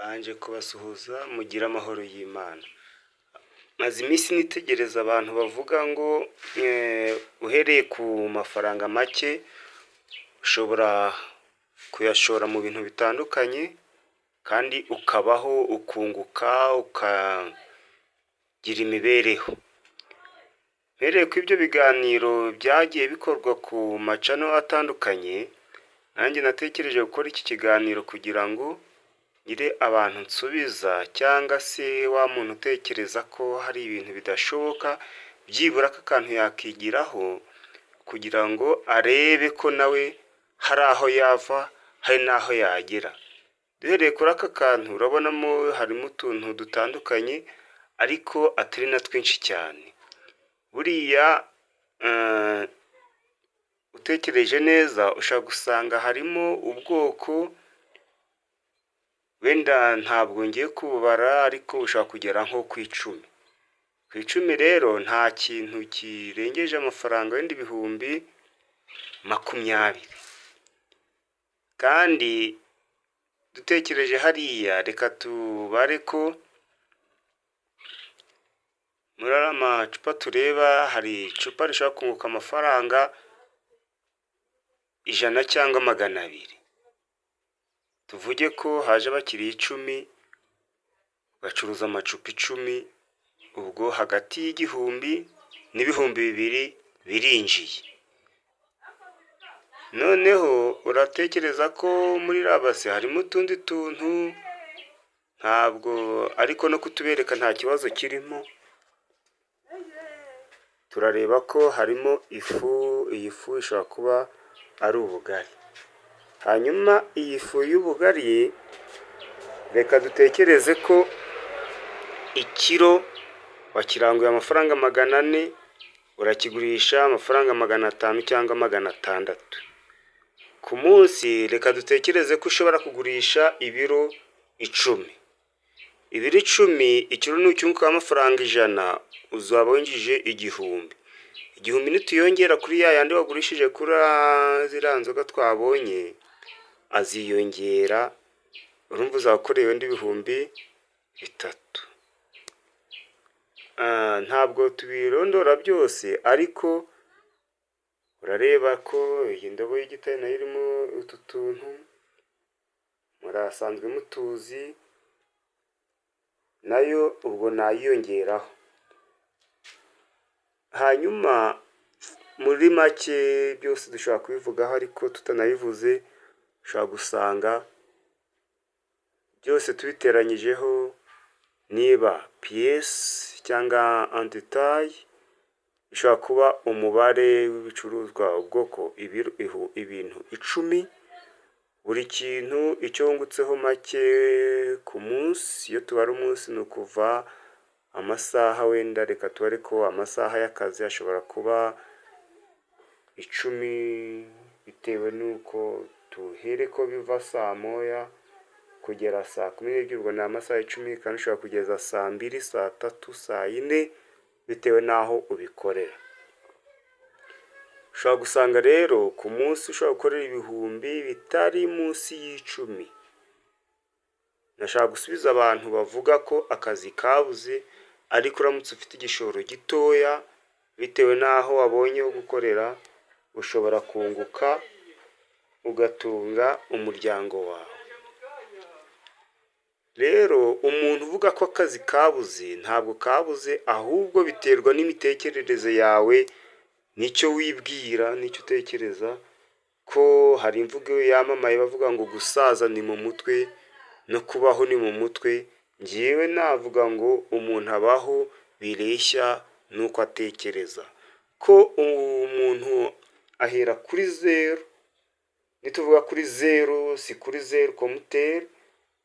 Mbanje kubasuhuza, mugire amahoro y'Imana. Maze iminsi nitegereza abantu bavuga ngo uhereye ku mafaranga make ushobora kuyashora mu bintu bitandukanye kandi ukabaho, ukunguka, ukagira imibereho. Mpereye kuri ibyo biganiro byagiye bikorwa ku ma channel atandukanye, nanjye natekereje gukora iki kiganiro kugira ngo ngire abantu nsubiza cyangwa se wa muntu utekereza ko hari ibintu bidashoboka, byibura aka kantu yakigiraho kugira ngo arebe ko nawe hari aho yava, hari n'aho yagera. Duhereye kuri aka kantu, urabonamo harimo utuntu dutandukanye ariko atari na twinshi cyane. Buriya utekereje neza ushobora gusanga harimo ubwoko, wenda ntabwo ngiye kububara, ariko ushobora kugera nko ku 10. Ku 10 rero nta kintu kirengeje amafaranga wenda 20,000. Kandi dutekereje hariya, reka tubare ko muri ariya macupa tureba hari icupa rishobora kunguka amafaranga 100 cyangwa 200. Tuvuge ko haje abakiriya 10, ugacuruza amacupa 10, ubwo hagati y'igihumbi n'2000 birinjiye. Noneho uratekereza ko muri iriya base harimo utundi tuntu, ntabwo ariko no kutubereka nta kibazo kirimo, turareba ko harimo ifu, iyi fu ishobora kuba ari ubugari. Hanyuma iyi fu y'ubugari, reka dutekereze ko ikiro wakiranguye amafaranga 400, urakigurisha amafaranga 500 cyangwa 600. Ku munsi reka dutekereze ko ushobora kugurisha ibiro 10. Ibiro 10, ikiro nucyungukaho amafaranga 100, uzaba winjije 1000. 1000 nituyongera kuri ya yandi wagurishije kuri ziriya nzoga twabonye, aziyongera, urumva uzaba ukoreye wenda 3000. Ntabwo tubirondora byose, ariko urareba ko iyi ndobo y'igitare nayo irimo utu tuntu, murasanzwe mutuzi, nayo ubwo nayiyongeraho. Hanyuma muri make byose dushobora kubivugaho ariko tutanabivuze, ushobora gusanga byose tubiteranyijeho, niba pièce cyangwa en détail, bishobora kuba umubare w'ibicuruzwa, ubwoko, ibintu 10, buri kintu icyo wungutseho make ku munsi, iyo tubara umunsi ni ukuva amasaha, wenda reka tubare ko amasaha y'akazi ashobora kuba 10, bitewe n'uko tuhere ko biva saa moya kugera saa 12, ubwo ni amasaha 10, kandi ushobora kugeza saa 2, saa 3, saa 4, bitewe n'aho ubikorera. Ushobora gusanga rero ku munsi ushobora gukorera ibihumbi bitari munsi y'10. Ndashaka gusubiza abantu bavuga ko akazi kabuze, ariko uramutse ufite igishoro gitoya, bitewe n'aho wabonye ho gukorera, ushobora kunguka ugatunga umuryango wawe. Rero umuntu uvuga ko akazi kabuze, ntabwo kabuze, ahubwo biterwa n'imitekerereze yawe n'icyo wibwira n'icyo utekereza, ko hari imvugo yamamaye bavuga ngo gusaza ni mu mutwe no kubaho ni mu mutwe, njyewe navuga ngo umuntu abaho bireshya n'uko atekereza, ko umuntu ahera kuri zeru, nituvuga kuri zeru si kuri zeru compteur,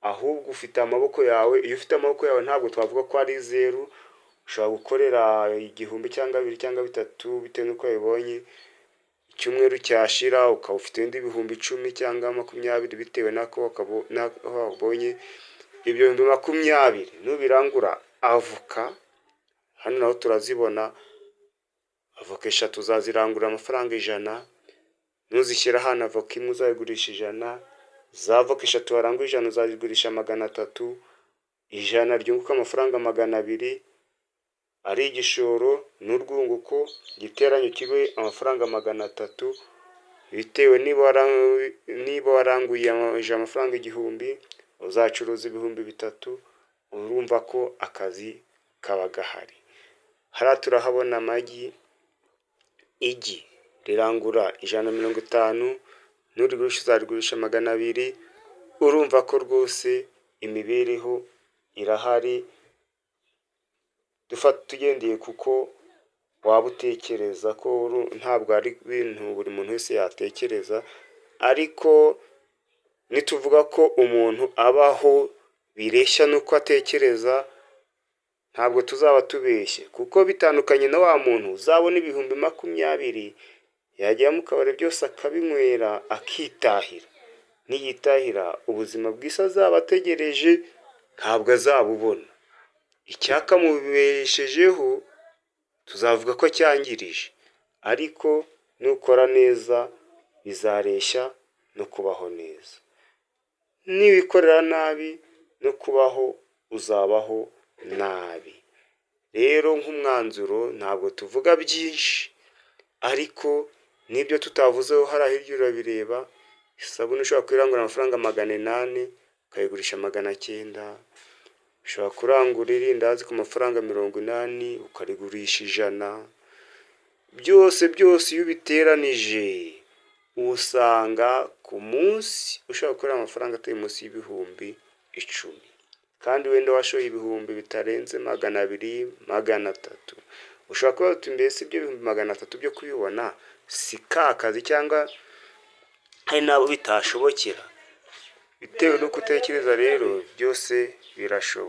ahubwo ufite amaboko yawe, iyo ufite amaboko yawe ntabwo twavuga ko ari zeru, ushobora gukorera 1000 cyangwa 2000 cyangwa 3000 bitewe n'uko wabibonye, icyumweru cyashira ukaba ufite ibindi 10,000 cyangwa 20 bitewe n'uko wabonye, ibyo 20,000 nubirangura avoka, hano naho turazibona, avoka eshatu uzazirangura amafaranga 100, nuzishyira hano avoka imwe uzayigurisha 100. Za voka 3 waranguye 100 uzazigurisha 300, 100 ryunguka amafaranga 200, ari igishoro n'urwunguko, igiteranyo kibe amafaranga 300, bitewe niba waranguye amafaranga 1000 uzacuruza 3000, urumva ko akazi kaba gahari. Hariya turahabona amagi, igi rirangura 150, nurigurisha uzarigurisha 200, urumva ko rwose imibereho irahari, tugendeye kuko waba utekereza ko ntabwo ari ibintu buri muntu wese yatekereza, ariko nituvuga ko umuntu abaho bireshya n'uko atekereza, ntabwo tuzaba tubeshye, kuko bitandukanye na wa muntu uzabona 20,000, yagera mu kabari byose akabinywera akitahira, niyitahira ubuzima bwiza azaba ategereje ntabwo azabubona, icyakamubeshejeho tuzavuga ko cyangirije, ariko nukora neza bizareshya no kubaho neza, niwikorera nabi no kubaho uzabaho nabi. Rero nk'umwanzuro ntabwo tuvuga byinshi, ariko n'ibyo tutavuzeho hariya hirya urabireba, isabune ushobora kuyirangura amafaranga 800 ukayigurisha 900, ushobora kurangura irindazi ku mafaranga 80 ukarigurisha 100, byose byose iyo ubiteranije usanga ku munsi ushobora gukorera amafaranga atari munsi y'10,000, kandi wenda washoye ibihumbi bitarenze 200, 300. Ushobora kuba uti mbese ibyo 300,000 byo kubibona si ka kazi, cyangwa hari n'abo bitashobokera, bitewe n'uko utekereza rero byose birashoboka.